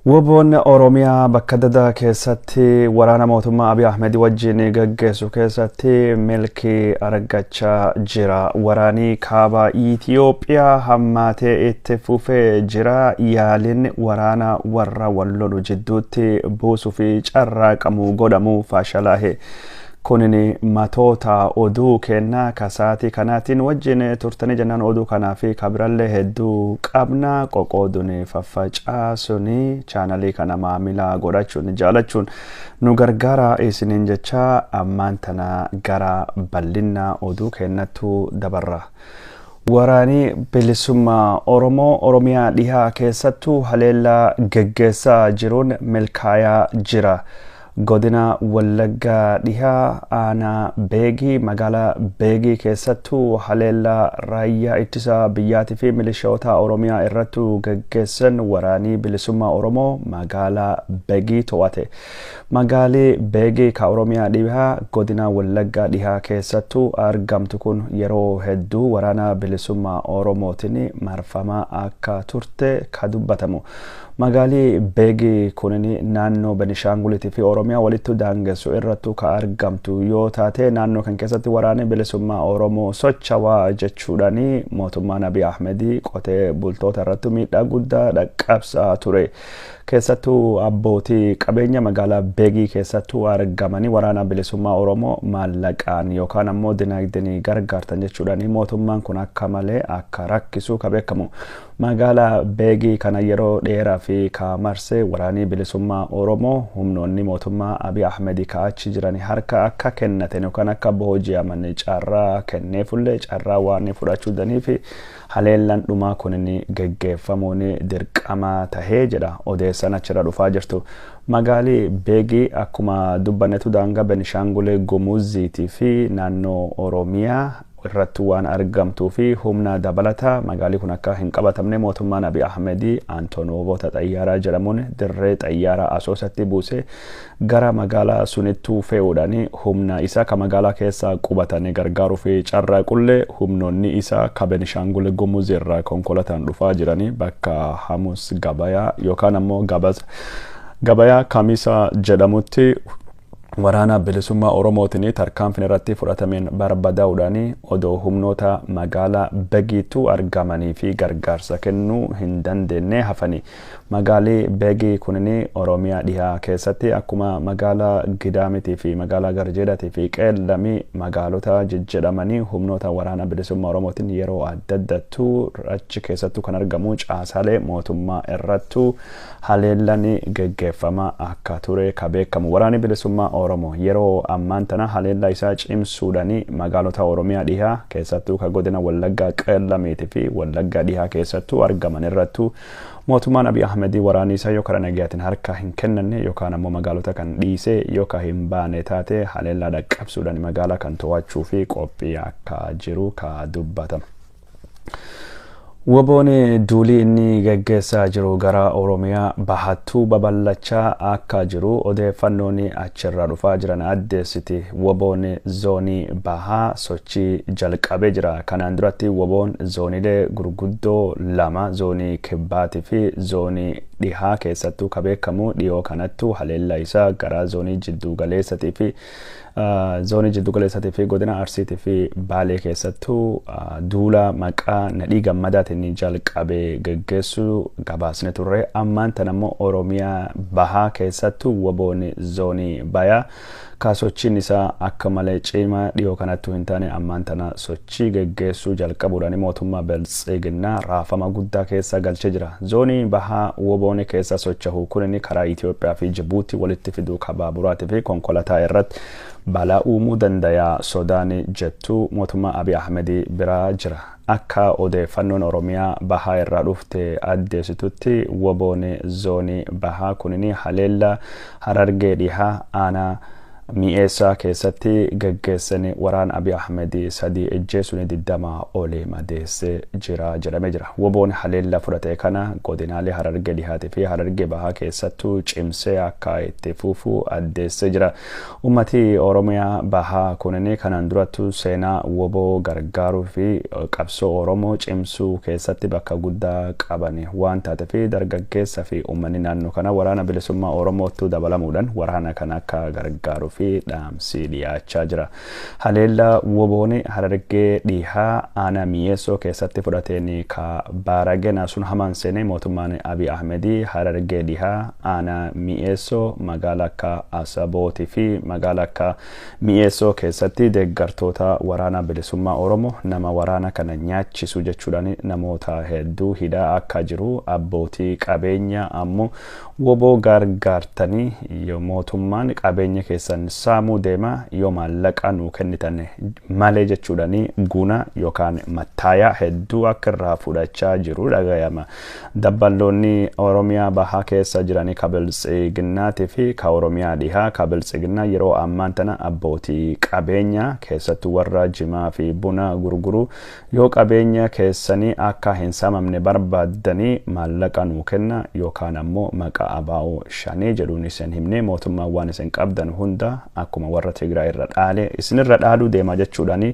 WBOn Oromiyaa bakka adda addaa keessatti waraana mootummaa Abiy Ahmed wajjin gaggeessu keessatti milkii argachaa jira. Waraanii kaaba Itiyoophiyaa hammaatee itti fufee jira. Yaaliin waraana warra wal lolu jidduutti buusuu fi carraaqamuu godhamu fashalaa'e. Kunin matoota oduu kennaa kasaatii kanaatiin wajjin turtanii jennaan, oduu kanaa fi kabirallee hedduu qabna. Qoqooduun faffacaasuun chaanalii kana maamila godhachuun jaalachuun nu gargaara isiniin jecha, ammaan tana gara bal'ina oduu kennattu dabarra. Waraanii bilisummaa Oromoo Oromiyaa dhihaa keessattuu haleellaa geggeessaa jiruun milkaayaa jira. Godina Wallaggaa dhihaa aanaa Beegii, magaalaa Beegii keessattuu haleellaa raayyaa ittisa biyyaatii fi milishoota Oromiyaa irratti geggeessan waraanii bilisummaa Oromoo magaalaa Beegii to'ate. Magaalii Beegii ka Oromiyaa dhihaa godina Wallaggaa dhihaa keessattuu argamtu kun yeroo hedduu waraana bilisummaa Oromootiin marfamaa akka turte ka dubbatamu. Magaalii Beegii kunin naannoo Benishaanguliitii fi Oromiyaa walitti daangessu irrattu ka argamtu yoo taate, naannoo kan keessatti waraanni bilisummaa Oromoo sochawaa jechuudhaan mootummaan Abiy Ahmedii qotee bultoota irratti miidhaa guddaa dhaqqabsaa ture. Keessattuu abbootii qabeenya magaalaa Beegii keessattuu argamanii waraana bilisummaa Oromoo maallaqaan yookaan ammoo dinagdeen gargaartan jechuudhaan mootummaan kun akka malee akka rakkisu ka beekamu. Magaalaa Beegii kana yeroo dheeraa fi ka marsee waraanii bilisummaa Oromoo humnoonni mootummaa Abiy Ahmed ka achi jiran harka akka kennatan yookaan akka booji'aman carraa kenneefullee, carraa waan fudhachuu daniif haleellaan dhumaa kunin geggeeffamuun dirqama tahee jedha odeessan achirra dhufaa jirtu. Magaalii Beegii akkuma dubbannetu daangaa Benishaangul Gumuziitii fi naannoo Oromiyaa irratti waan argamtuu fi humna dabalataa magaalii kun akka hin qabatamne mootummaan Abiy Ahmed Antonoovota xayyaaraa jedhamuun dirree xayyaaraa Asoosatti buusee gara magaalaa sunittuu fe'uudhaan humna isaa ka magaalaa keessa qubatanii gargaaruu fi carraaqullee, humnoonni isaa ka Benishaangul Gumuz irraa konkolaataan dhufaa jiranii bakka Hamus Gabayaa yookaan ammoo Gabayaa Kamisa jedhamutti waraana bilisummaa Oromootiin tarkaanfiin irratti fudhatameen barbadaa'uudhaan odoo humnoota magaalaa Begiitu argamanii fi gargaarsa kennuu hin dandeenye hafani. Magaalii Beegii kunin Oromiyaa dhihaa keessatti akkuma magaalaa Gidaamitii fi magaalaa Garjeedaatii fi Qeellamii magaalota jejjedhamanii humnoota waraana bilisummaa Oromootiin yeroo adda addattuu achi keessattuu kan argamu caasaalee mootummaa irrattuu haleellaan geggeeffamaa akka ture ka beekamu. Waraanni bilisummaa Oromoo yeroo ammaan tana haleellaa isaa cimsuudhaan magaalota Oromiyaa dhihaa keessattuu ka godina Wallaggaa Qeellamiitii fi Wallaggaa dhihaa keessattuu argaman irrattuu mootummaan Abiy Ahmed waraanni isaa yoo karaa nagayaatiin harka hin kennanne yookaan ammoo magaalota kan dhiisee yookaan hin baane taate haleellaa dhaqqabsuudhaan magaalaa kan to'achuu fi qophii akka jiru ka dubbatama. WBOn duulii inni geggeessaa jiru gara Oromiyaa bahattuu babal'achaa akka jiru odeeffannoon achirraa dhufaa jiran addeessiti. WBOn zoonii bahaa sochii jalqabee jira. Kanaan duratti WBOn zooniilee gurguddoo lama, zoonii kibbaatii fi zoonii dhihaa keessattuu ka beekamu, dhiyoo kanattu haleellaa isaa gara zoonii jidduu galeessatii fi zoonii jiddu galeessatii fi godina Arsiitii fi Baalee keessattuu duula maqaa Nadhii Gammadaatiin jalqabee geggeessuu gabaasne turre. Ammaan tan ammoo Oromiyaa bahaa keessattuu WBOn zoonii bayaa ka sochiin isaa akka malee cimaa dhiyoo kanattuu hin taane ammaan tana sochii geggeessuu jalqabuudhaan mootummaa Biltsiginnaa raafama guddaa keessa galchee jira. Zoonii bahaa WBOn keessa socho'u kunin karaa Itoophiyaa fi Jibuutii walitti fiduu kabaaburaatii fi konkolaataa irratti balaa uumuu danda'a sodaan jettu mootummaa Abiy Ahmed biraa jira. Akka odeeffannoon Oromiyaa bahaa irraa dhufte addeessitutti, WBOn zoonii bahaa kunin haleellaa Harargee dhihaa aanaa Mi'eessaa keessatti geggeessanii waraana Abiy Ahmed 3 ejjeesuun 20 olii madeessee jira jedhamee jira. Woboon haleellaa fudhate kana godinaalee Harargee dhihaatii fi Harargee bahaa keessattuu cimsee akka itti fufu addeessee jira. Ummati Oromiyaa bahaa kunin kanaan durattuu seenaa woboo gargaaruu fi qabsoo Oromoo cimsuu keessatti bakka guddaa qaban waan taateef dargaggeessa fi uummanni naannoo kana waraana bilisummaa Oromootti dabalamuudhaan waraana kana akka gargaaruu fi dhaamsi dhiyaachaa jira. Haleellaa woboon Harargee dhihaa aanaa Mi'eessoo keessatti fudhateen ka baaragena sun hamaan seenee mootummaan Abiy Ahmed Harargee dhihaa aanaa Mi'eessoo magaalaa akka Asabootii fi magaalaa akka Mi'eessoo keessatti deeggartoota waraana bilisummaa Oromoo nama waraana kana nyaachisu jechuudhaan namoota hedduu hidhaa akka jiru, abbootii qabeenya ammoo woboo gargaartanii yoo mootummaan qabeenya keessan saamuu deema yoo maallaqa nuu kennitan malee jechuudhaan guna yookaan mattaayaa hedduu akka irraa fudhachaa jiru dhagayama. Dabballoonni Oromiyaa bahaa keessa jiranii ka Biltsiginnaatii fi ka Oromiyaa dhihaa ka Biltsiginnaa yeroo ammaan tana abbootii qabeenya keessattuu warra jimaa fi buna gurguru yoo qabeenya keessanii akka hin saamamne barbaaddanii maallaqa nuu kenna yookaan ammoo maqaa abaa'oo shanee jedhuun isin himne mootummaan waan isin qabdan hunda akkuma warra Tigraay irra dhaale isinirra dhaaluu deema jechuudhaan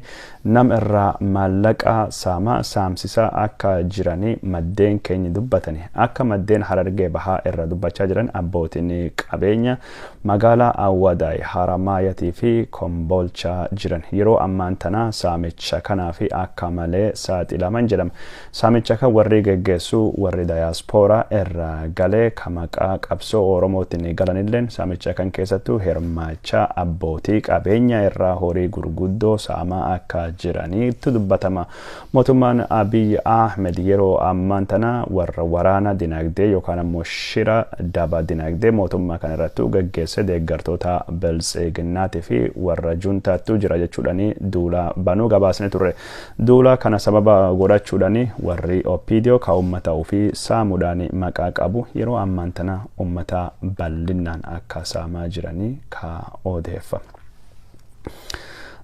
nam irraa maallaqa saamaa saamsisaa akka jiranii maddeen keenya dubbatani. Akka maddeen Harargee bahaa irra dubbachaa jiran abbootiin qabeenya magaalaa Awwadaay, Haramaayatii fi Kombolchaa jiran yeroo ammaan tana saamicha kanaa fi akka malee saaxilaman jedhama. Saamicha kan warri geggeessu warri dayaaspooraa irraa galee ka maqaa qabsoo Oromootiin galanilleen saamicha kan keessattuu hirmaachaa abbootii qabeenya irraa horii gurguddoo saamaa akka jiraniitu dubbatama. Mootummaan Abiy Ahmed yeroo ammaan tana warra waraana dinagdee yookaan ammoo shira daba dinagdee mootummaa kana irratti geggeesse deeggartoota Biltsiginnaatii fi warra juntaattu jira jechuudhaan duula banuu gabaasne turre. Duula kana sababa godhachuudhaan warri OPDO ka uummata ofii saamuudhaan maqaa qabu yeroo ammaan tana uummata bal'inaan akka saamaa jiranii ka odeeffame.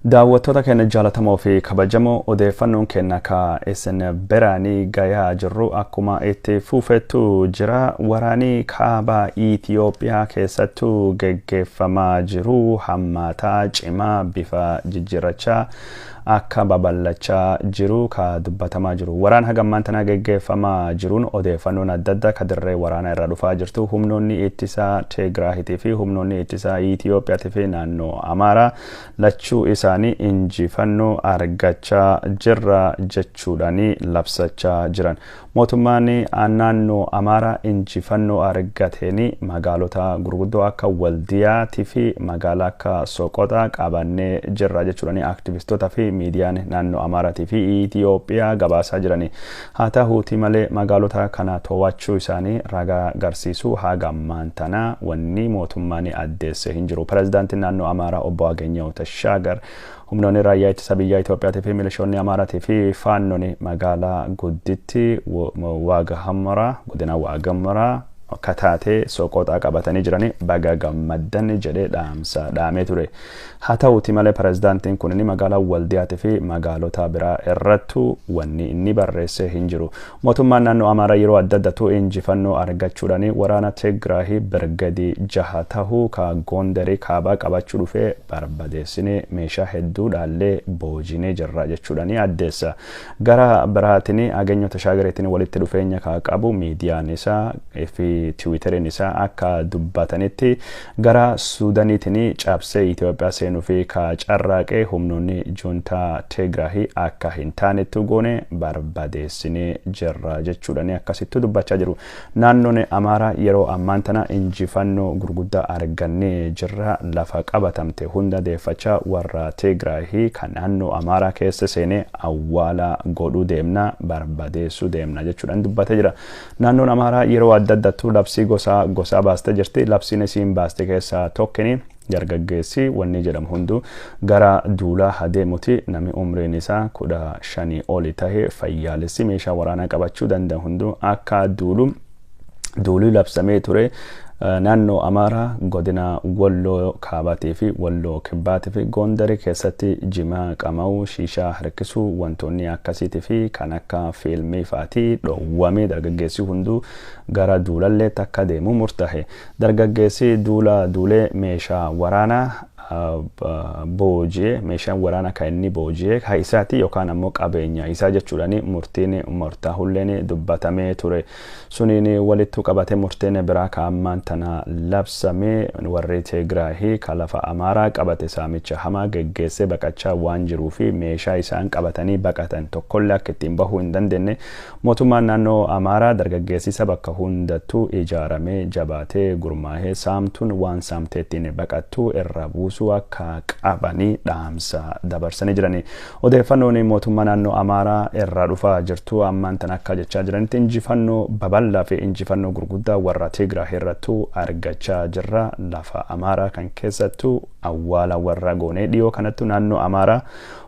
Daawwattoota keenya jaalatamoo fi kabajamoo, odeeffannoon keenya ka isin biraanii gayaa jirru akkuma itti fufettu jira. Waraanii kaaba Itiyoophiyaa keessattuu geggeeffamaa jiru hammaataa cimaa bifa jijjiirrachaa akka babal'achaa jiru ka dubbatamaa jiru. Waraan hagammaan tana geggeeffamaa jiruun odeeffannoon adda addaa ka dirree waraanaa irra dhufaa jirtu humnoonni ittisaa Tigraahitii fi humnoonni ittisaa Itiyoophiyaatii fi naannoo Amaaraa lachuu isaanii injifannoo argachaa jirra jechuudhaan labsachaa jiran. Mootummaan naannoo Amaaraa injifannoo argateen magaalota gurguddoo akka Waldiyaatii fi magaalaa akka Soqoxaa qabannee jirra jechuudhaan aktivistoota fi miidiyaan naannoo Amaaraatii fi Itiyoophiyaa gabaasaa jirani. Haa ta'uuti malee magaalota kana to'achuu isaanii ragaa agarsiisuu haga ammaan tana wanni mootummaan addeesse hin jiru. Pireezidaantiin naannoo Amaaraa obbo Aganyahu Tashaagar humnoonni raayyaa ittisa biyyaa Itiyoophiyaatii fi milishoonni Amaaraatii fi faannoon magaalaa gudditti Waaghamraa godina Waaghamraa akka taatee Soqoxaa qabatanii jiranii baga gammaddan jedhee dhaamsa dhaamee ture. Haa ta'uuti malee pireezidaantiin kun magaalaa Waldiyaatii fi magaalota biraa irrattu wanni inni barreessee hin jiru. Mootummaan naannoo Amaaraa yeroo adda addaatu injifannoo argachuudhaan waraana Tigraahii birgadii 6 tahuu ka Gondarii kaabaa qabachuu dhufee barbadeessinee meeshaa hedduu dhaallee boojinee jirra jechuudhaan addeessa. Gara biraatiin Aganyahu Tashaagareetiin walitti dhufeenya ka qabu miidiyaan isaa fi Tiwiiteriin isaa akka dubbatanitti gara Suudaaniitiin cabsee Itiyoophiyaa seenuu fi ka carraaqee humnoonni juntaa Tigraahii akka hin taanettu goone barbadeessinee jirra jechuudhaan akkasitti dubbachaa jiru. Naannoon Amaaraa yeroo ammaan tana injifannoo gurguddaa argannee jirra, lafa qabatamte hunda deeffachaa warra Tigraahii kan naannoo Amaaraa keessa seenee awwaala godhuu deemna, barbadeessuu deemna jechuudhaan dubbatee jira. Naannoon Amaaraa yeroo adda addaattuu labsii gosaa gosaa baastee jirti. Labsiin isiin baaste keessaa tokkini dargaggeessi wanni jedhamu hunduu gara duulaa adeemuti. Namni umriin isaa 15 oli tahe fayyaalessi meeshaa waraanaa qabachuu danda'u hunduu akka duulu Duulii labsamee ture naannoo Amaaraa godina Walloo Kaabaatii fi Walloo Kibbaatii fi Gondarii keessatti jimaa qama'uu, shiishaa harkisuu, wantoonni akkasiitii fi kan akka fiilmii fa'aatii dhoowwamee dargaggeessi hunduu gara duulalleetti akka deemu murtaa'e. Dargaggeessi duula duulee meeshaa waraanaa booji'ee, meeshaan waraanaa kan inni booji'ee kan isaati yookaan ammoo qabeenya isaa jechuudhaan murtiin murtaa'ulleen dubbatamee ture. Suniin walitti qabate murteen biraa kan ammaan tana labsamee warri Tigraahii kan lafa Amaaraa qabate saamicha hamaa geggeessee baqachaa waan jiruu fi meeshaa isaan qabatanii baqatan tokkollee akka ittiin bahuu hin dandeenye mootummaan naannoo Amaaraa dargaggeessisa bakka hundattuu ijaaramee jabaatee gurmaahee saamtuun waan saamtee ittiin baqattu irra buusuu akka qabanii dhaamsa dabarsanii jiranii. Odeeffannoon mootummaa naannoo Amaaraa irraa dhufaa jirtu ammaan tan akka jechaa jiranitti injifannoo babal'aa fi injifannoo gurguddaa warra Tigraay irrattuu argachaa jirra. Lafa Amaaraa kan keessattuu awwaala warra goonee dhiyoo kanattu naannoo Amaaraa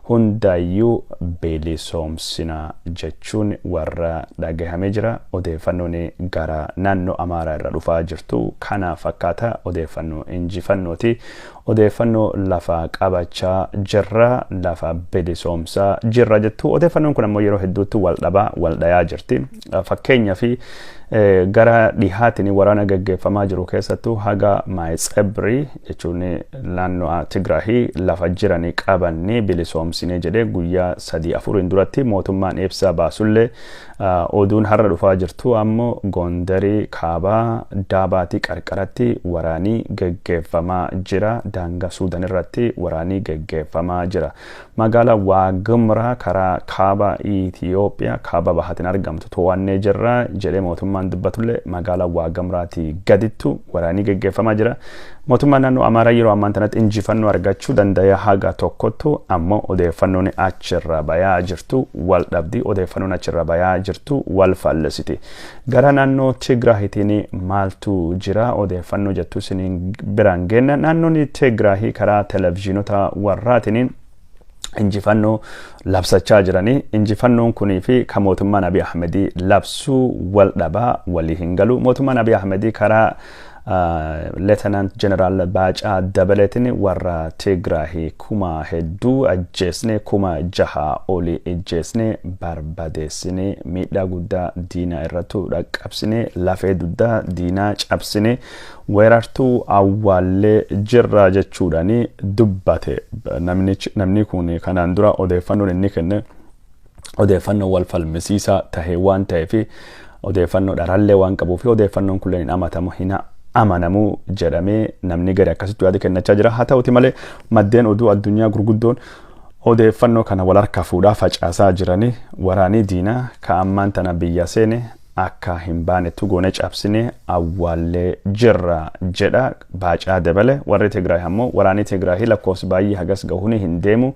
hundayyuu bilisoomsina jechuun warra dhagahamee jira. Odeeffannoon gara naannoo Amaaraa irra dhufaa jirtu kana fakkaata. Odeeffannoo injifannooti. Odeeffannoo lafa qabachaa jirra, lafa bilisoomsaa jirra jettu. Odeeffannoon kun ammoo yeroo hedduutti wal dhabaa wal dhayaa jirti. Fakkeenyaa fi gara dhihaatiin waraana gaggeeffamaa jiru keessattuu haga Maayitsebrii jechuun naannoo Tigraahii lafa jiranii qabannee bilisoomsinee jedhee guyyaa 3-4 duratti mootummaan ibsa baasullee, oduun har'a dhufaa jirtu ammoo Gondarii kaabaa Daabaatii qarqaratti waraanii gaggeeffamaa jira. Daangaa Suudaan irratti waraanii gaggeeffamaa jira. Magaalaa Waagimraa karaa kaaba Itiyoophiyaa kaaba bahatiin argamtu to'annee jirra jedhee mootummaan dubbatullee magaalaa Waagamraatii gadittu waraanii gaggeeffamaa jira. Mootummaan naannoo Amaaraa yeroo ammaan tanatti injifannoo argachuu danda'e haga tokkottu, ammoo odeeffannoon achirra bayaa jirtu wal dhabdi, odeeffannoon achirra bayaa jirtu wal faallessiti. Gara naannoo Tigraahitiin maaltu jira odeeffannoo jettu isiniin biraan geenna. Naannoon Tigraahii karaa televezyiinota warraatiin injifannoo labsachaa jiranii. Injifannoon kunii fi kan mootummaan Abiy Ahmedii labsuu wal dhabaa, walii hin galu. Mootummaan Abiy Ahmedii karaa Leetenant Jeneraal Baacaa Dabaleetiin warra Tigraahii kuma hedduu ajjeesne, 6,000 olii ajjeesne, barbadeessine, miidhaa guddaa diinaa irrattu dhaqqabsine, lafee dugdaa diinaa cabsine, weerartuu awwaallee jirra jechuudhaan dubbate. Namni kun kanaan dura odeeffannoon inni kenne odeeffannoo wal falmisiisaa tahe waan ta'eef, odeeffannoo dharallee waan qabuu fi odeeffannoon kun hin amatamu, hin amanamu jedhamee namni gadi akkasitti yaada kennachaa jira. Haa ta'uti malee maddeen oduu addunyaa gurguddoon odeeffannoo kana wal harkaa fuudhaa facaasaa jiranii, waraanii diinaa ka ammaan tana biyya seene akka hin baanettu goone, cabsine awwaallee jirra jedha Baacaa Dabale. Warri Tigraay ammoo waraanii Tigraay lakkoofsi baay'ee hagas gahuun hin deemu,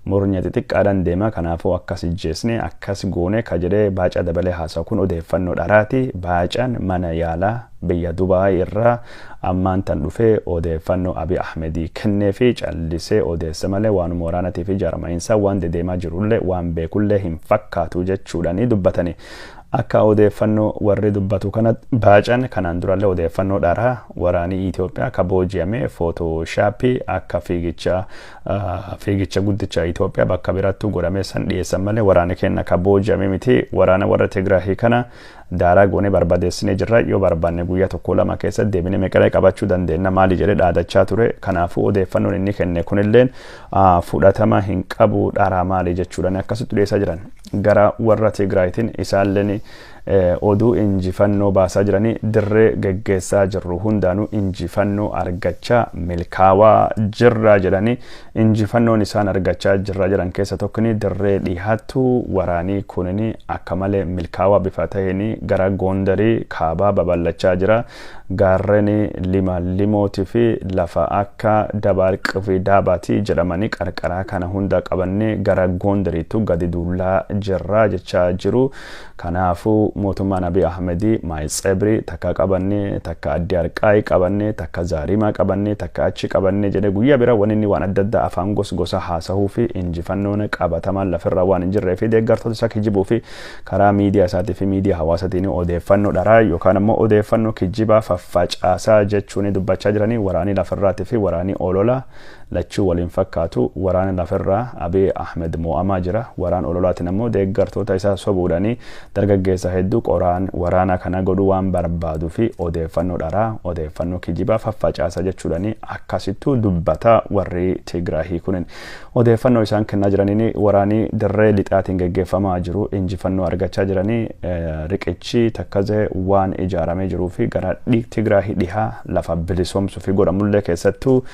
murnya xixiqqaadhaan deema, kanaafuu akkas ijjeesne akkas goone ka jedhee Baacaa Dabalee haasa'u kun odeeffannoo dharaati. Baacaan mana yaalaa biyya Dubaay irraa ammaan tan dhufee odeeffannoo Abiy Ahmedii kennee fi callisee odeesse malee waanuma waraanatii fi jaarma'iinsaa waan dedeemaa jirullee waan beekullee hin fakkaatu jechuudhaanii dubbatani. Akka odeeffannoo warri dubbatu kana Baacan kanaan durallee odeeffannoo dharaa waraanii Itoophiyaa ka booji'ame footooshaappii akka fiigicha guddicha Itoophiyaa bakka birattuu godhamee san dhiyeessan malee waraani keenya ka booji'ame miti, waraana warra Tigraahii kana daaraa goonee barbadeessinee jirra, yoo barbaanne guyyaa 1-2 keessatti deebinee Meqalee qabachuu dandeenya maali jedhee dhaadachaa ture. Kanaafuu odeeffannoon inni kenne kunilleen fudhatama hin qabu, dharaa maali jechuudhaan akkasitti dhiyeessaa jiran. Gara warra Tigraayitiin isaalleen oduu injifannoo baasaa jiranii, dirree geggeessaa jirru hundaanuu injifannoo argachaa milkaawaa jirra jedhanii. Injifannoon isaan argachaa jirra jedhan keessa tokkini dirree dhihaattu waraanii kunini akka malee milkaawaa bifa ta'een gara Gondarii kaabaa babal'achaa jira. Gaarreen Lima Limootii fi lafa akka Dabaarqii fi Daabaatii jedhamanii qarqaraa kana hunda qabannee gara Gondariitu gadi duulaa jirra jechaa jiru. Kanaafuu Mootummaan Abiy Ahmedii Maayitsebrii takka qabanne, takka Addi Arqaayii qabanne, takka Zaarimaa qabanne, takka achi qabanne jedhe guyyaa bira wanni inni waan adda addaa afaan gos gosa haasahuu fi injifannoon qabatamaan lafirra waan hin jirree fi deeggartoota isaa kijibuu fi karaa miidiyaa isaatii fi miidiyaa hawaasaatiin odeeffannoo dharaa yookaan ammoo odeeffannoo kijibaa faffacaasaa jechuun dubbachaa jiranii. Waraanii lafirraatii fi waraanii olola lachuu waliin fakkaatu. Waraana lafirraa Abiy Ahmed mo'amaa jira. Waraan ololaatiin ammoo deeggartoota isaa sobuudhaanii dargaggeessa hedduu qoraan waraana kana godhuu waan barbaaduu fi odeeffannoo dharaa, odeeffannoo kijibaa faffacaasa jechuudhaanii akkasittuu dubbata. Warri Tigraahii kunin odeeffannoo isaan kennaa jiraniin waraanii dirree lixaatiin geggeeffamaa jiru injifannoo argachaa jiranii, riqichi Takkazee waan ijaaramee jiruu fi gara Tigraahii dhihaa lafa bilisoomsuu fi godhamullee keessattuu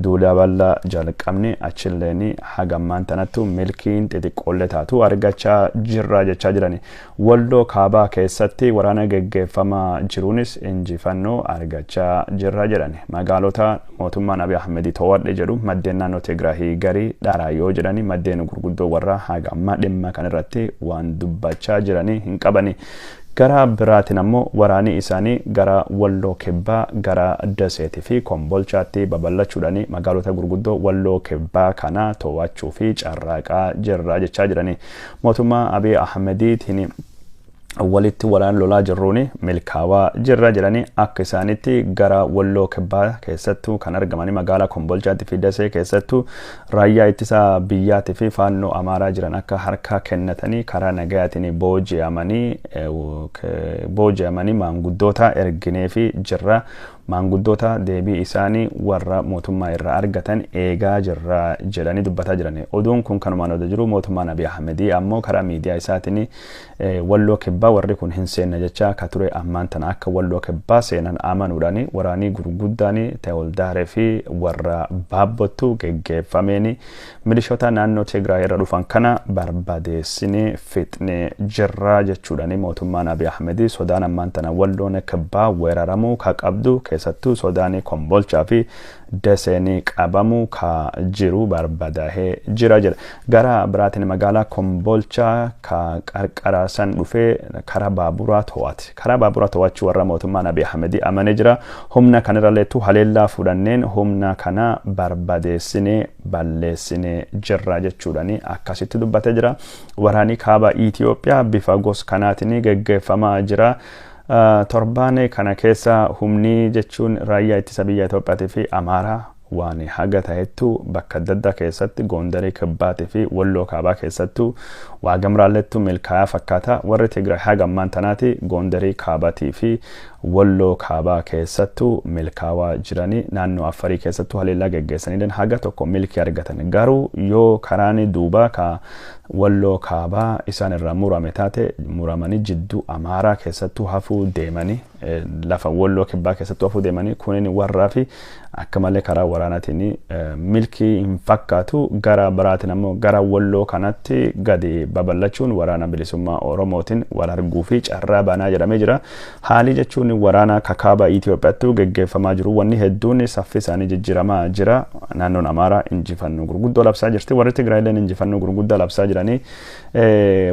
duula bal'aa jalqabne, achilleen hagammaan tanattu milkiin xixiqqoollee taatu argachaa jirra jechaa jirani. Walloo kaabaa keessatti waraana geggeeffamaa jiruunis injifannoo argachaa jirra jedhani. Magaalota mootummaan Abiy Ahmed to'adhe jedhu maddeen naannoo Tigraahii garii dharaa yoo jedhani, maddeen gurguddoo warra hagammaa dhimma kanarratti waan dubbachaa jiranii hin qabani. Gara biraatiin ammoo waraanni isaanii gara Walloo Kibbaa, gara Daseetii fi Kombolchaatti babal'achuudhaan magaalota gurguddoo Walloo Kibbaa kana to'achuu fi carraaqaa jirra jechaa jirani. Mootummaa Abiy Ahmediitiin walitti waraan lolaa jirruun milkaawaa jirra jedhanii. Akka isaanitti gara Walloo Kibbaa keessattuu kan argaman magaalaa Kombolchaatti fi Dasee keessattuu raayyaa ittisa biyyaatii fi faannoo Amaaraa jiran akka harka kennatanii karaa nagayaatiin booji'amanii maanguddoota erginee fi jirra, maanguddoota deebii isaanii warra mootummaa irraa argatan eegaa jirra jedhanii dubbataa jiran. Oduun kun kanumaan oduu jiru, mootummaan Abiy Ahmedii ammoo karaa miidiyaa isaatiin Walloo Kibbaa warri kun hin seenne jechaa ka ture ammaan tana akka Walloo Kibbaa seenan amanuudhaan waraanii gurguddaan Teewoldaaree fi warra Baabbottu geggeeffameen milishoota naannoo Tigraay irra dhufan kana barbadeessinee fixnee jirra jechuudhaan mootummaan Abiy Ahmedii sodaan ammaan tana Walloon Kibbaa weeraramuu ka qabdu, keessattuu sodaan Kombolchaa fi Daseen qabamuu ka jiru barbadaahee jira jedha. Gara biraatiin magaalaa Kombolchaa ka qarqara san dhufee karaa baaburaa to'ate. Karaa baaburaa to'achuu warra mootummaan Abiy Ahmedii amanee jira. Humna kanarralleettu haleellaa fudhanneen humna kana barbadeessinee balleessinee jirra jechuudhaan akkasitti dubbatee jira. Waraanni kaaba Itoophiyaa bifa gos kanaatiin geggeeffamaa jira. Torbaan kana keessa humni jechuun raayyaa ittisa biyya Itoophiyaatii fi Amaaraa waan haga ta'ettu bakka adda addaa keessatti Goondarii Kibbaatii fi Walloo Kaabaa keessattuu waa gamraallettu milkaa'aa fakkaata. Warri Tigraay haga ammaan tanaati Goondarii Kaabaatii fi Walloo Kaabaa keessattuu milkaa'aa jiranii, naannoo Affarii keessattuu haleellaa geggeessanii haga tokko milkii argatan. Garuu yoo karaan duubaa ka Walloo Kaabaa isaan irraa murame taate, muramanii jidduu Amaaraa keessattuu hafuu deemanii, lafa Walloo Kibbaa keessattuu hafuu deemanii, kunin warraa fi akka malee karaa waraanaatiin milkii hin fakkaatu. Gara biraatiin ammoo gara Walloo kanatti gadi babal'achuun waraana bilisummaa Oromootiin wal arguu fi carraa banaa jedhamee jira. Haalli jechuun waraana kakaaba Itoophiyaatti geggeeffamaa jiru wanni hedduun saffisaanii jijjiiramaa jira. Naannoon Amaaraa injifannoo gurguddoo labsaa jirti. Warri Tigraayilleen injifannoo gurguddaa labsaa jiranii.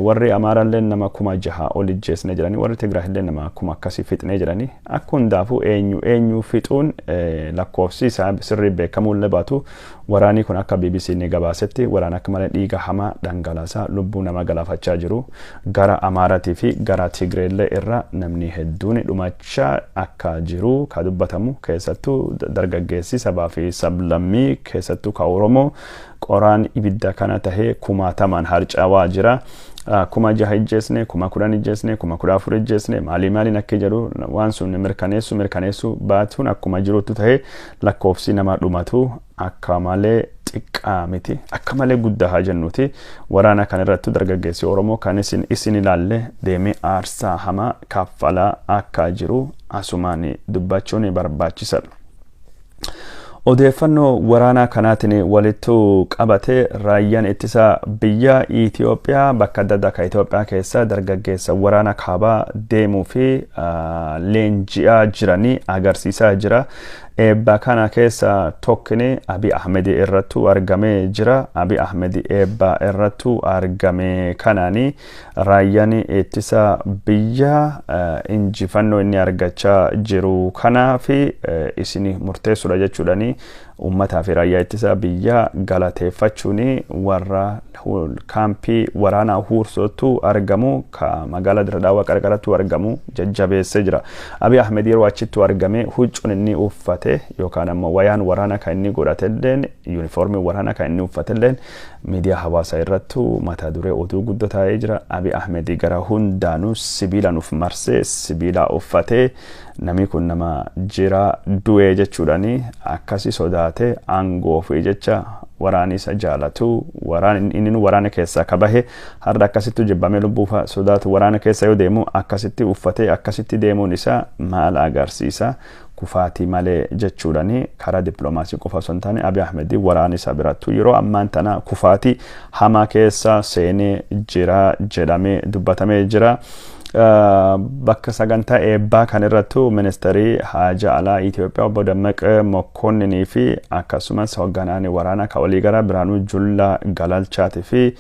Warri Amaaraallee nama 6,000 ol ijjeesnee jiranii. Warri Tigraayillee nama 1000 akkasii fixnee jiranii. Akka hundaafuu eenyu eenyu fixuun lakkoofsi isaa sirrii beekamuullee baatu, waraanni kun akka BBC ni gabaasetti waraana akka malee dhiiga hamaa dhangalaasaa lubbuu nama galaafachaa jiru. Gara Amaaraatii fi gara Tigreellee irra namni hedduun dhumachaa akka jiru ka dubbatamu, keessattuu dargaggeessi sabaa fi sablammii, keessattuu ka Oromoo qoraan ibidda kana tahee kumaatamaan harcaawaa jira. 6,000 ijjeesne, 10,000 ijjeesne, 14,000 ijjeesne, maalii maaliin akka jedhu waan sun mirkaneessu baatuun akkuma jirutti tahee, lakkoofsi nama dhumatu akka malee xiqqaa miti, akka malee guddaa haa jennuti. Waraana kan irratti dargaggeessi Oromoo kan isin ilaalle deemee aarsaa hamaa kaffalaa akka jiru asumaan dubbachuun barbaachisaadha. Odeeffannoo waraanaa kanaatiin walittu qabate raayyaan ittisa biyya Itoophiyaa bakka adda addaa kan Itoophiyaa keessa dargaggeessa waraana kaabaa deemuu fi leenji'aa jiranii agarsiisaa jira. Eebba kana keessa tokkini Abiy Ahmed irrattu argamee jira. Abiy Ahmed eebba irrattu argame kanaani raayyaan ittisa biyya injifannoo inni argachaa jiru kanaa fi isin murteessuudha jechuudhani uummataa fi raayyaa ittisa biyya galateeffachuun warra kaampii waraanaa Huursootu argamu ka magaalaa Diradaawaa qarqarattu argamu jajjabeessee jira. Abiy Ahmed yeroo achittu argame huccuun inni uffate yookaan ammoo wayaan waraanaa kan inni godhatelleen, yuunifoormii waraanaa kan inni uffatelleen miidiyaa hawaasaa irrattu mata duree oduu guddoo taa'ee jira. Abiy Ahmed gara hundaanuu sibiilaan uf marsee sibiila uffatee, namni kun nama jira du'ee jechuudhani akkasi sodaate aangoo fi jecha waraani isa jaalatu, waraan inni waraana keessaa ka bahe har'a akkasitti jibbamee lubbuufa sodaatu waraana keessa yoo deemu akkasitti uffatee akkasitti deemuun isaa maal agarsiisa? Kufaatii malee jechuudhani karaa dippiloomaasii qofa osoo hin taane Abiy Ahmed waraana isa birattu yeroo ammaan tana kufaatii hamaa keessa seenee jira jedhamee dubbatamee jira. Bakka sagantaa eebbaa kan irrattu ministeerii haja alaa Itoophiyaa obbo Dammaqee Mokkonninii fi akkasumas hoogganaan waraanaa kan waliigala Biraanuu Jullaa Galalchaatii fi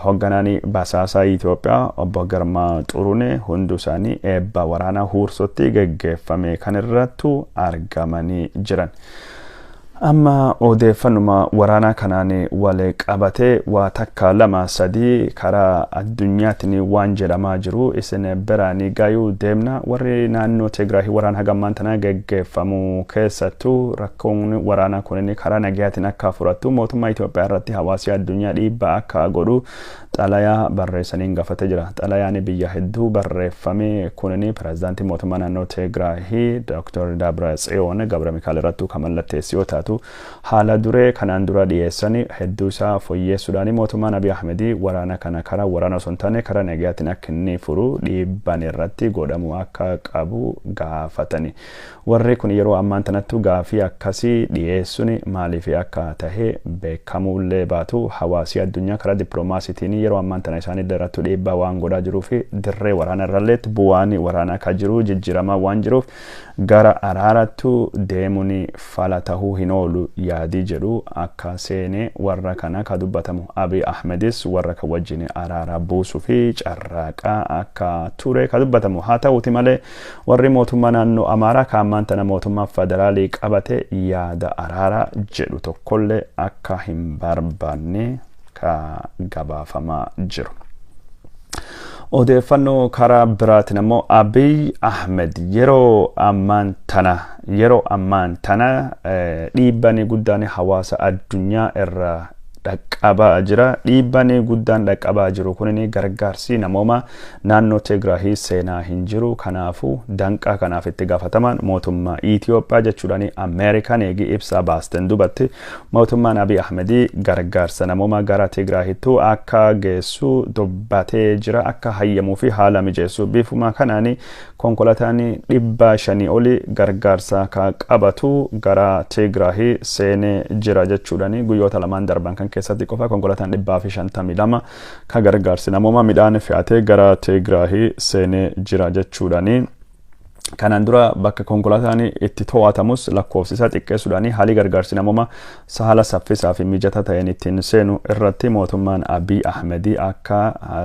hoogganaan basaasaa Itoophiyaa obbo Girmaa Xurunee hunduu isaanii eebba waraanaa Huursootti geggeeffame kan irrattu argamanii jiran. Amma odeeffannuma waraanaa kanaan wal qabatee waa takka lama sadii karaa addunyaatiin waan jedhamaa jiru isin biraan gayuu deemna. Warri naannoo Tigraay waraana hagammaan tana geggeeffamu keessattuu rakkoon waraanaa kun karaa nagayaatiin akka furattu mootummaa Itoophiyaa irratti hawaasi addunyaa dhiibbaa akka godhu xalayaa barreessaniin gaafatee jira. Xalayaan biyya hedduu barreeffame kunin pirezidaantii mootummaa naannoo Tigraay Dr. Dabra Tsiyoon Gabra Mikaa'el irrattuu kan mallatteessu yoo taatu, haala duree kanaan dura dhiyeessan hedduu isaa fooyyeessuudhaan mootummaan Abiy Ahmed waraana kana karaa waraana osoo hin taane karaa nagayaatiin akka inni furu dhiibban irratti godhamu akka qabu gaafatani. Warri kun yeroo ammaan tanattu gaafii akkasii dhiyeessuun maaliif akka tahe beekamuullee baatu, hawaasi addunyaa karaa dippiloomaasiitiin yeroo ammaan tana isaanii irratti dhiibbaa waan godhaa jiruu fi dirree waraana irrallee bu'aan waraanaa akka jiru jijjiiramaa waan jiruuf gara araarattu deemuun fala tahuu hin oolu yaadii jedhu akka seenee warra kana ka dubbatamu. Abiy Ahmedis warra kan wajjin araara buusuu fi carraaqaa akka ture ka dubbatamu. Haa ta'uuti malee warri mootummaa naannoo Amaaraa ka ammaan tana mootummaa federaalii qabate yaada araara jedhu tokkollee akka hin barbaanne ka gabaafamaa jiru. Odeeffannoo karaa biraatiin ammoo Abiy Ahmed yeroo ammaan tana dhiibbaan guddaan hawaasa addunyaa irraa dhaqqabaa jira. Dhiibbaan guddaan dhaqqabaa jiru kunin gargaarsi namooma naannoo Tigraahii seenaa hin jiru. Kanaafuu danqaa kanaaf itti gaafataman mootummaa Itoophiyaa jechuudhaan Ameerikaan eegi ibsaa baasten dubatti mootummaan Abiy Ahmedii gargaarsa namooma gara Tigraahittuu akka geessu dubbatee jira, akka hayyamuu fi haala mijeessu. Bifuma kanaan konkolaataan 500 oli gargaarsa ka qabatu gara Tigraahii seenee jira jechuudhaan guyyoota 2n darban kan keessatti qofa konkolaataan 152 ka gargaarsi namooma midhaan fe'atee gara Tigraahii seenee jira jechuudhaan. Kanaan dura bakka konkolaataan itti to'atamus lakkoofsi isaa xiqqeessuudhaan haalli gargaarsi namooma haala saffisaa fi mijataa ta'een ittiin seenu irratti mootummaan Abiy Ahmedii akka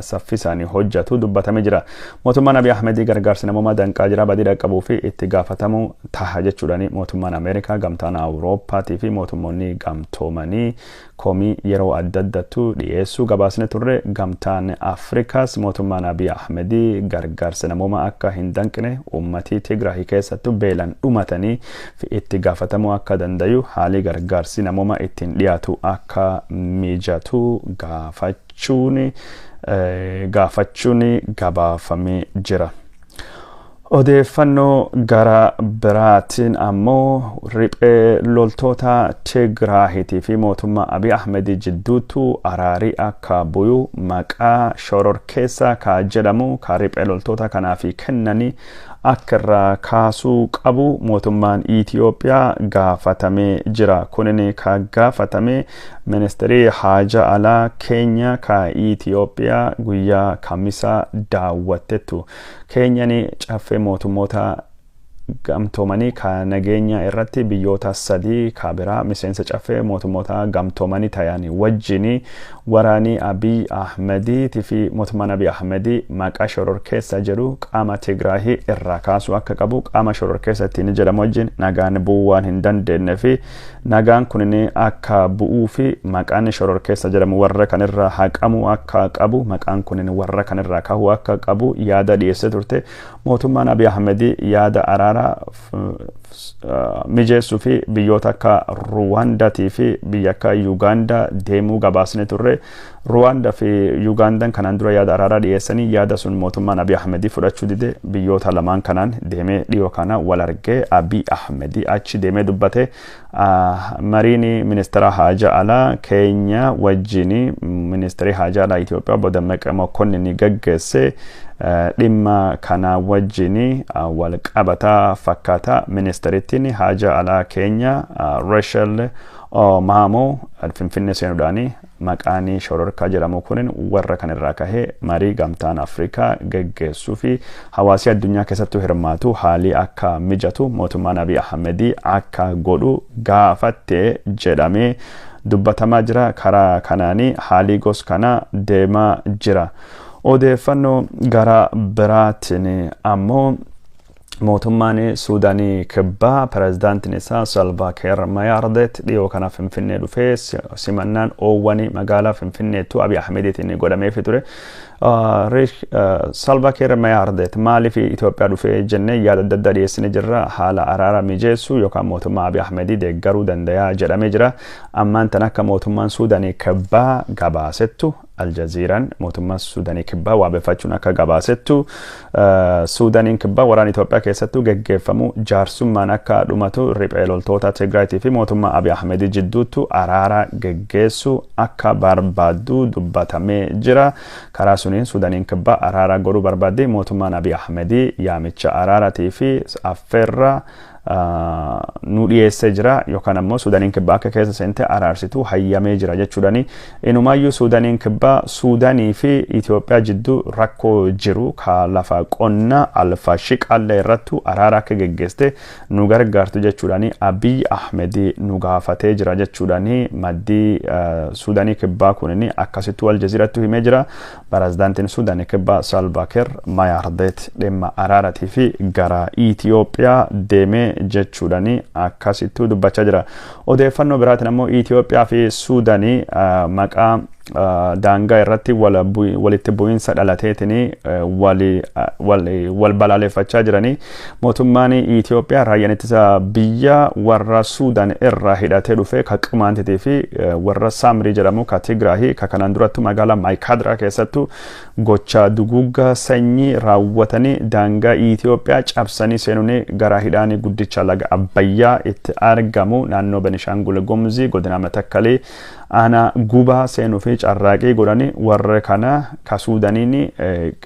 saffisaan hojjetu dubbatamee jira. Mootummaan Abiy Ahmedii gargaarsi namooma danqaa jira, badii dhaqqabuu fi itti gaafatamu taha jechuudhaan mootummaan Ameerikaa, gamtaan Awurooppaatii fi mootummoonni gamtoomanii komii yeroo adda addattu dhiyeessuu gabaasne turre. Gamtaan Afrikaas mootummaan Abiy Ahmedii gargaarsa namooma akka hin danqine, uummatii Tigraahii keessattuu beelan dhumatanii fi itti gaafatamuu akka dandayu haalli gargaarsi namooma ittiin dhiyaatu akka mijatu gaafachuun gabaafamee jira. Odeeffannoo gara biraatiin ammoo riphee loltoota Tigraahitii fi mootummaa Abiy Ahmed jidduutu araarii akka bu'u, maqaa shororkeessaa ka jedhamu ka riphee loltoota kanaaf kennanii akka irraa kaasuu qabu mootummaan Itoophiyaa gaafatamee jira. Kunin ka gaafatame ministeerii haja alaa Keenya ka Itoophiyaa guyyaa Kamisaa daawwattettu. Keenyani caffee mootummoota Gamtoomanii ka nageenya irratti biyyoota sadii ka biraa miseensa Caffee Mootummoota Gamtoomanii ta'an wajjin waraanii Abiy Ahmediitii fi mootummaan Abiy Ahmedii maqaa shororkeessa jedhu qaama Tigraahii irraa kaasuu akka qabu, qaama shororkeessa ittiin jedhamu wajjin nagaan bu'uu waan hin dandeenye fi nagaan kun akka bu'uu fi maqaan shororkeessa jedhamu warra kanirraa haqamuu akka qabu, maqaan kun warra kanirraa kahuu akka qabu yaada dhiyeessee turte. Mootummaan Abiy Ahmedii yaada araaraa mijeessuu fi biyyoota akka Ruwaandaatii fi biyya akka Yuugaandaa deemuu gabaasne turre. Ruwaandaa fi Yuugaandaan kanaan dura yaada araaraa dhiyeessanii, yaada sun mootummaan Abiy Ahmedii fudhachuu dide. Biyyoota lamaan kanaan deemee dhiyoo kana wal argee, Abiy Ahmedii achi deemee dubbate. Mariin ministeera haajaa alaa Keenya wajjin ministeerri haajaa alaa Itoophiyaa obbo Dammaqee Mokonnin gaggeesse dhimma kana wajjin wal qabataa fakkaata. Ministeerittiin haajaa alaa Keenya Rachel Omamo Finfinnee seenuudhaan maqaan shororkaa jedhamu kun warra kan irraa kahee marii Gamtaan Afrikaa geggeessuu fi hawaasi addunyaa keessattuu hirmaatu haalii akka mijatu mootummaan Abiy Ahmedii akka godhu gaafatte jedhamee dubbatamaa jira. Karaa kanaanii haalii gos kana deemaa jira. Odeeffannoo gara biraatiin ammoo mootummaan Suudaanii Kibbaa pirezidaantiin isaa Salvaa Kiir Mayaardet dhiyoo kana Finfinnee dhufee simannaan oowwanii magaalaa Finfinneettu Abiy Ahmediitiin godhameefii ture. Salvaa Kiir Mayaardet maaliif Itoophiyaa dhufee jennee yaada adda addaa dhiyeessine jirra. Haala araara mijeessuu yookaan mootummaa Abiy Ahmedii deeggaruu danda'a jedhamee jira. Ammaan tan akka mootummaan Suudaanii Kibbaa gabaasettu, Aljaziiraan mootummaa Suudaanii Kibbaa waabeffachuun akka gabaasettu, Suudaaniin Kibbaa waraana Itoophiyaa keessattuu geggeeffamu jaarsummaan akka dhumatu, riphee loltoota Tigraayitii fi mootummaa Abiy Ahmedii jidduuttu araara geggeessuu akka barbaaddu dubbatamee jira. Karaa suniin Suudaaniin Kibbaa araara godhuu barbaaddi. Mootummaan Abiy Ahmedii yaamicha araaraatii fi affeerra nu dhiyeessee jira yookaan ammoo Suudaaniin Kibbaa akka keessa seente araarsitu hayyamee jira jechuudhani. Inumaayyuu Suudaaniin Kibbaa Suudaanii fi Itoophiyaa jidduu rakkoo jiru ka lafa qonnaa Alfaashiqaallee irrattu araara akka geggeessite nu gargaartu jechuudhani Abiy Ahmedii nu gaafatee jira jechuudhani maddii Suudaanii Kibbaa kunin akkasittuu Aljaziirattu himee jira. Pirezidaantiin Suudaanii Kibbaa Salvaa Kiir Mayaardeet dhimma araaratii fi gara Itoophiyaa deemee jechuudhani akkasittuu dubbachaa jira. Odeeffannoo biraatiin ammoo Itoophiyaa fi Suudaanii maqaa daangaa irratti walitti bu'iinsa dhalateetiin wal balaaleffachaa jiranii. Mootummaan Itoophiyaa raayyaan ittisa biyya warra Suudaan irraa hidhatee dhufe ka Qimaantitii fi warra Saamrii jedhamu ka Tigraahii ka kanaan durattu magaalaa Maayikaadraa keessattu gocha duguugga sanyii raawwatanii daangaa Itoophiyaa cabsanii seenuun gara hidhaan guddicha laga Abbayyaa itti argamu naannoo Benishaangul Gumuzii godina Matakkalii aanaa Gubaa seenuu fi carraaqii godhanii, warra kana ka Suudaaniin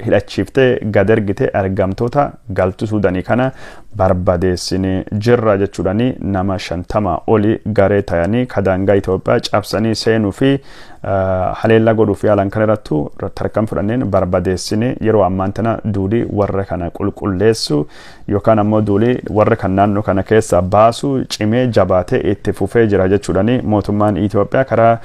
hidhachiiftee gad ergite ergamtoota galtu Suudaanii kana barbadeessinee jirra jechuudhani nama 50 oli garee ta'anii ka daangaa Itoophiyaa cabsanii seenuu fi haleellaa godhuu fi yaalan kana irrattu tarkaan fudhanneen barbadeessine. Yeroo ammaan tana duulii warra kana qulqulleessu yookaan ammoo duulii warra kan naannoo kana keessa baasu cimee jabaatee itti fufee jira jechuudhani mootummaan Itoophiyaa karaa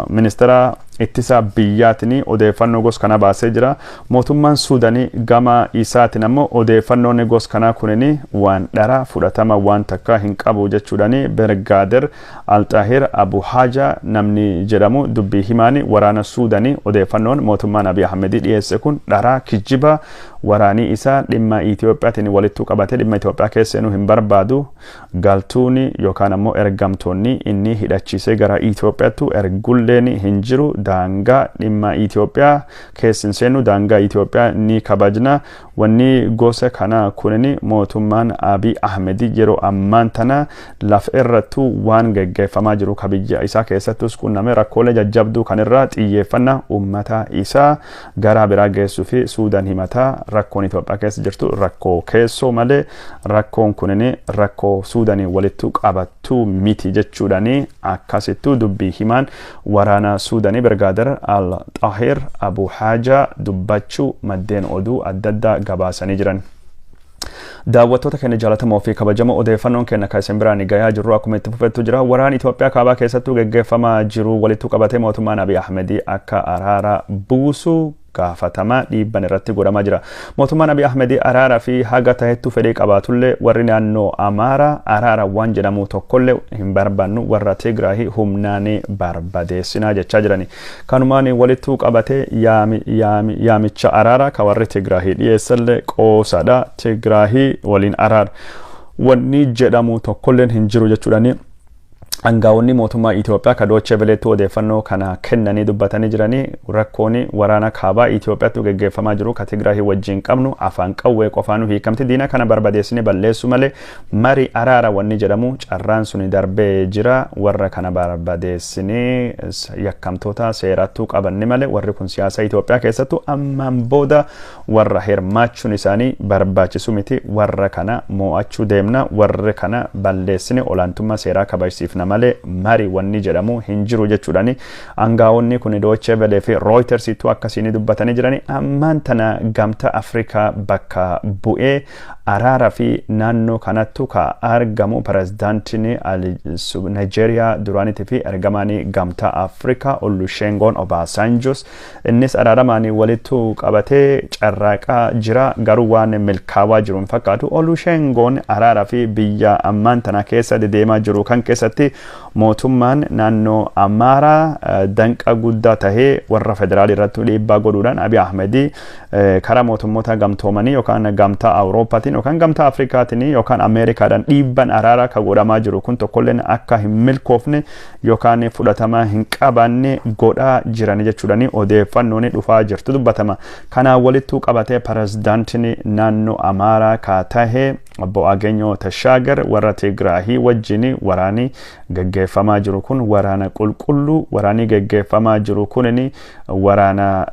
ministeera ittisa biyyaatiin odeeffannoo gos kana baasee jira. Mootummaan Suudaanii gama isaatiin ammoo odeeffannoon gos kanaa kunin waan dhara, fudhatama waan takka hin qabu jechuudhani Bergaader Alxaahir Abu Haja namni jedhamu dubbii himaani waraana Suudaanii odeeffannoon mootummaan Abiy Ahmedii dhiyeesse kun dharaa, kijiba. Waraanii isaa dhimma Itoophiyaatiin walittuu qabatee dhimma Itoophiyaa keessa seenuu hin barbaadu. Galtuuni yookaan ammoo ergamtoonni inni hidhachiisee gara Itoophiyaattu ergulleen hin jiru. Daangaa dhimma Itoophiyaa keessa hin seennu, daangaa Itoophiyaa ni kabajna. Wanni gosa kana kunin mootummaan Abiy Ahmed yeroo ammaan tana lafa irrattu waan geggeeffamaa jiru ka biyya isaa keessattus qunname rakkoolee jajjabduu kanirraa xiyyeeffannaa uummata isaa gara biraa geessuu fi Suudaan himataa. Rakkoon Itoophiyaa keessa jirtu rakkoo keessoo malee rakkoon kunin rakkoo Suudaanii walittu qabattuu miti jechuudhani akkasittuu dubbii himaan waraana Suudaanii Birgaader Al Xahir Abu Haja dubbachuu maddeen oduu adda addaa gabaasanii jiran. Daawwattoota keenya jaalatamoo fi kabajamoo, odeeffannoon keenya kan isin biraan gahaa jirru akkuma itti fufettu jira. Waraan Itoophiyaa kaabaa keessattuu geggeeffamaa jiru walittuu qabatee mootummaan Abiy Ahmed akka araara buusu gaafatamaa dhiibban irratti godhamaa jira. Mootummaan Abiy Ahmed araara fi haga tahettu fedhii qabaatullee, warri naannoo Amaaraa araara waan jedhamu tokkollee hin barbaannu, warra Tigraay humnaan barbadeessinaa jechaa jirani. Kanumaan walittuu qabatee yaamicha araara ka warri Tigraay dhiyeessallee qoosadha. Tigraay waliin araara wanni jedhamu tokkolleen hin jiru jechuudhani. Aangaa'onni mootummaa Itoophiyaa ka Doochee Veleetti odeeffannoo kana kennanii dubbatanii jiranii, rakkoon waraana kaabaa Itoophiyaatti geggeeffamaa jiru ka Tigraay wajjin qabnu afaan qawwee qofaanu hiikamti. Diina kana barbadeessine balleessu malee mari araara wanni jedhamu carraan suni darbee jira. Warra kana barbadeessinee yakkamtoota seerattuu qabanne malee warri kun siyaasa Itoophiyaa keessattuu ammaan booda warra hirmaachuun isaanii barbaachisu miti. Warra kana mo'achuu deemna, warra kana balleessine olaantummaa seeraa kabajsiifna malee mari wanni jedhamu hin jiru jechuudhani. Aangaa'onni kun Doochee Velee fi Rooyitersiitu akkasiin dubbatanii jirani. Ammaan tana Gamtaa Afrikaa bakka bu'ee araara fi naannoo kanattu ka argamu pirezidaantiin Nigeeriyaa duraaniitii fi ergamaan Gamtaa Afrikaa Olusegun Obasanjos, innis araaramaan walittu qabatee carraaqaa jira, garuu waan milkaawaa jiru hin fakkaatu. Olusegun araara fi biyya ammaan tana keessa dedeemaa jiru kan keessatti mootummaan naannoo Amaaraa danqa guddaa tahee warra federaalii irratti dhiibbaa godhuudhaan Abiy Ahmed karaa mootummoota gamtoomanii yookaan Gamtaa Awurooppaatiin yookaan Gamtaa Afrikaatiin yookaan Ameerikaadhaan dhiibban araaraa ka godhamaa jiru kun tokkolleen akka hin milkoofne yookaan fudhatama hin qabaanne godhaa jiran jechuudhaan odeeffannoon dhufaa jirtu dubbatama. Kanaan walittuu qabatee pirezidaantiin naannoo Amaaraa ka tahe obbo Agenyoo Tashaagar warra Tigraahii wajjin waraani geggeeffamaa jiru kun waraana qulqulluu, waraanni geggeeffamaa jiru kun waraana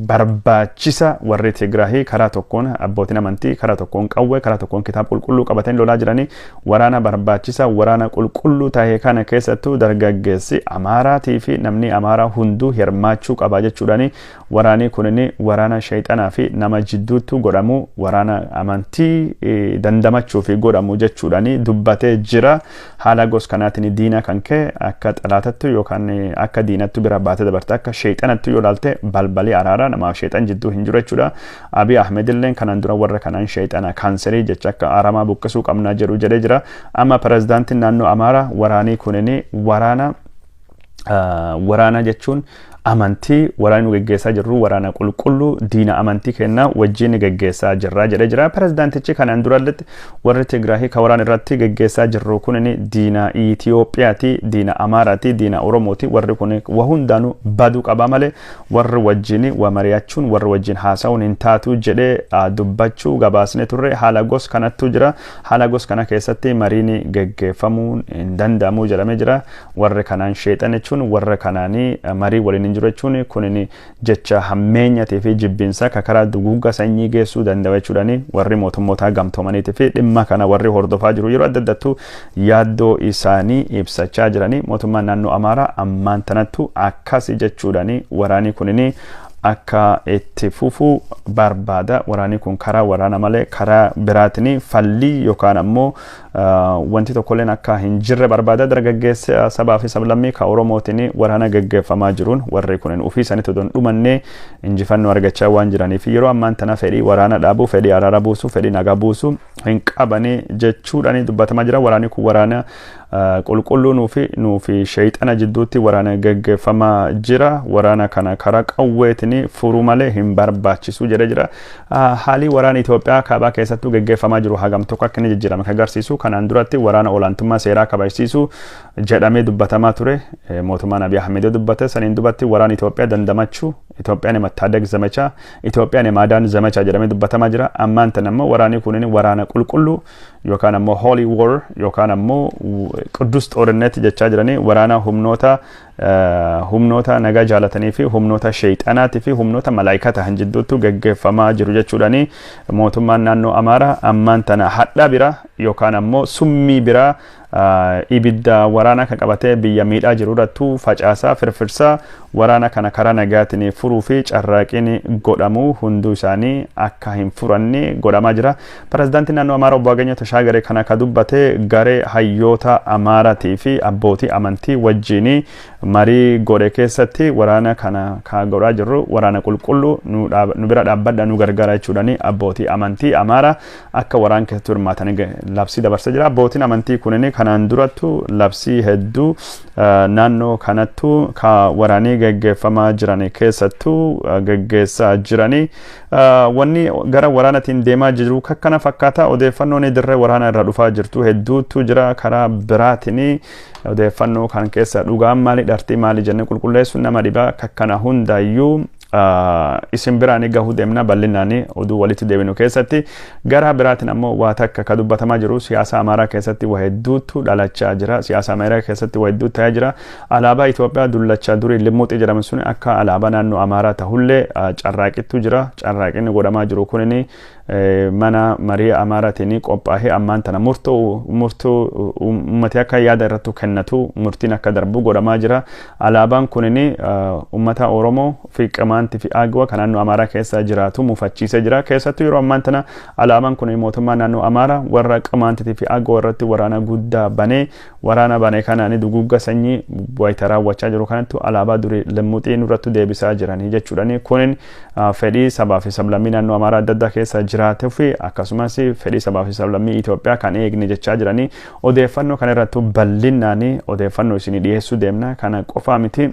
barbaachisa, warri Tigraahii karaa tokkoon abbootiin amantii, karaa tokkoon qawwee, karaa tokkoon kitaaba qulqulluu qabatanii lolaa jiranii, waraana barbaachisa, waraana qulqulluu tahe kana keessattuu dargaggeessi Amaaraatii fi namni Amaaraa hunduu hirmaachuu qaba jechuudhaani, waraanni kunin waraana shayxanaa fi nama jidduutti godhamu, waraana amantii dandamachuu fi godhamu jechuudhaani dubbatee jira. Haala gos kanaatiin diina kan kee akka xalaatattu yookaan akka diinattu bira baatee dabarte, akka shayxanattu yoo ilaalte, balbalii araaraa namaaf shayxan jidduu hin jiru jechuudha. Abiy Ahmed illee kanaan dura warra kanaan shayxana kaanserii jecha akka aramaa buqqisuu qabnaa jedhu jedhee jira. Amma pirezidaantiin naannoo Amaaraa waraanii kunin waraana jechuun amantii, waraanni nu geggeessaa jirru waraana qulqulluu, diina amantii kennaa wajjin geggeessaa jirra jedhee jira. Pirezidaantichi kanaan duralletti warri Tigraahii ka waraana irratti geggeessaa jirru kun diina Itoophiyaati, diina Amaaraati, diina Oromooti. Warri kun waa hundaanuu baduu qaba malee warri wajjin waa mari'achuun, warri wajjin haasa'uun hin taatu jedhee dubbachuu gabaasne turre. Haala gos kanattu jira. Haala gos kana keessatti mariin geggeeffamuun hin danda'amu jedhamee jira. Warri kanaan sheexan jechuun, warra kanaanii marii waliin hin jiru jechuun kunin jecha hammeenyatii fi jibbinsa ka karaa duguugga sanyii geessuu danda'u jechuudhaani warri mootummoota gamtoomaniitii fi dhimma kana warri hordofaa jiru yeroo adda addattuu yaaddoo isaanii ibsachaa jiranii. Mootummaan naannoo Amaaraa ammaan tanattu akkasi jechuudhaani waraanii kunin akka itti fufu barbaada. Waraanni kun karaa waraana malee karaa biraatiin fallii yookaan ammoo wanti tokkolleen akka hin jirre barbaada. Dargaggeessi sabaa fi sablammii ka Oromootiin waraana geggeeffamaa jiruun warri kun ofii isaaniitti odoo hin dhumannee injifannoo argachaa waan jiraniif yeroo ammaan tana fedhii waraana dhaabuu, fedhii araara buusuu, fedhii nagaa buusuu hin qabanii jechuudhaan dubbatamaa jira. Waraanni kun waraana qulqulluu nuufi sheexana jidduutti waraana geggeeffamaa jira. Waraana kana karaa qawweetiin furuu malee hin barbaachisu jedhee jira. Haalli waraana Itoophiyaa kaabaa keessattuu geggeeffamaa jiru hagam tokko akka inni jijjiirame kan agarsiisu, kanaan duratti waraana olaantummaa seeraa kabajsiisu jedhamee dubbatamaa ture. Mootummaan Abiy Ahmed dubbate saniin dubatti waraana Itoophiyaa dandamachuu, Itoophiyaan የመታደግ ዘመቻ፣ Itoophiyaan የማዳን ዘመቻ jedhamee dubbatamaa jira. Ammaan tan ammoo waraanni kunin waraana qulqulluu yookaan ammoo holy war yookaan ammoo ቅዱስ ጦርነት jechaa jiranii, waraana humnoota nagaa jaalatanii fi humnoota sheexanaatii fi humnoota malaayikaa ta'an jidduutti geggeeffamaa jiru jechuudhaani mootummaan naannoo Amaaraa ammaan tana hadhaa biraa yookaan ammoo summii biraa Ibidda waraana kan qabatee biyya miidhaa jiru irrattuu facaasaa firfirsaa waraana kana karaa nagaatiin furuu fi carraaqiin godhamu hunduu isaanii akka hin furanne godhamaa jira. Pirezidaantiin naannoo Amaaraa Obbo Aganyoo Tashaagaree kana ka dubbate garee hayyoota Amaaraatii fi abbootii amantii wajjin marii godhe keessatti, waraana kana ka godhaa jirru waraana qulqulluu, nu bira dhaabbadha, nu gargaara jechuudhaan abbootii amantii Amaaraa akka waraan keessatti hirmaatan labsii dabarsee jira. Abbootiin amantii kunneen kanaan durattu labsii hedduu naannoo kanattu ka waraanii geggeeffamaa jiran keessattuu geggeessaa jiranii. Wanni gara waraanatiin deemaa jiru akkana fakkaata. Odeeffannoon dirree waraanaa irra dhufaa jirtu hedduutu jira. Karaa biraatiin odeeffannoo kan keessa dhugaan maali, dhartii maali jennee qulqulleessuun nama dhiba. Kakkana hundaayyuu isin biraan gahuu deemna bal'inaan oduu walitti deebinu keessatti. Gara biraatiin ammoo waa takka ka dubbatamaa jiru, siyaasa Amaaraa keessatti waa hedduutu dhalachaa jira. Siyaasa Amaaraa keessatti waa hedduutu ta'aa jira. Alaabaa Itoophiyaa dullachaa durii limmuuxii jedhamu sun akka alaabaa naannoo Amaaraa tahullee carraaqittu jira. Carraaqinni godhamaa jiru kunin mana marii Amaaraatiin qophaa'ee ammaan tana murtoo murtoo ummati akka yaada irratti kennatu murtiin akka darbu godhamaa jira. Alaabaan kunin ummata Oromoo fi Qimaantii fi Agwa kan naannoo Amaaraa keessa jiraatu mufachiisee jira. Keessattuu yeroo ammaan tana alaabaan kun mootummaa naannoo Amaaraa warra Qimaantii fi Agwa irratti waraana guddaa banee, waraana banee kanaan dugugga sanyii wayita raawwachaa jiru kanattu alaabaa durii limmuxii nurratti deebisaa jiranii jechuudhani. Kunin fedhii sabaa fi sablammii naannoo Amaaraa adda addaa keessa jiraatuu fi akkasumas fedhii sabaa fi sablammii Itoophiyaa kan eegne jechaa jiranii. Odeeffannoo kana irratti bal'inaan odeeffannoo isinii dhiyeessuu deemna. Kana qofaa miti.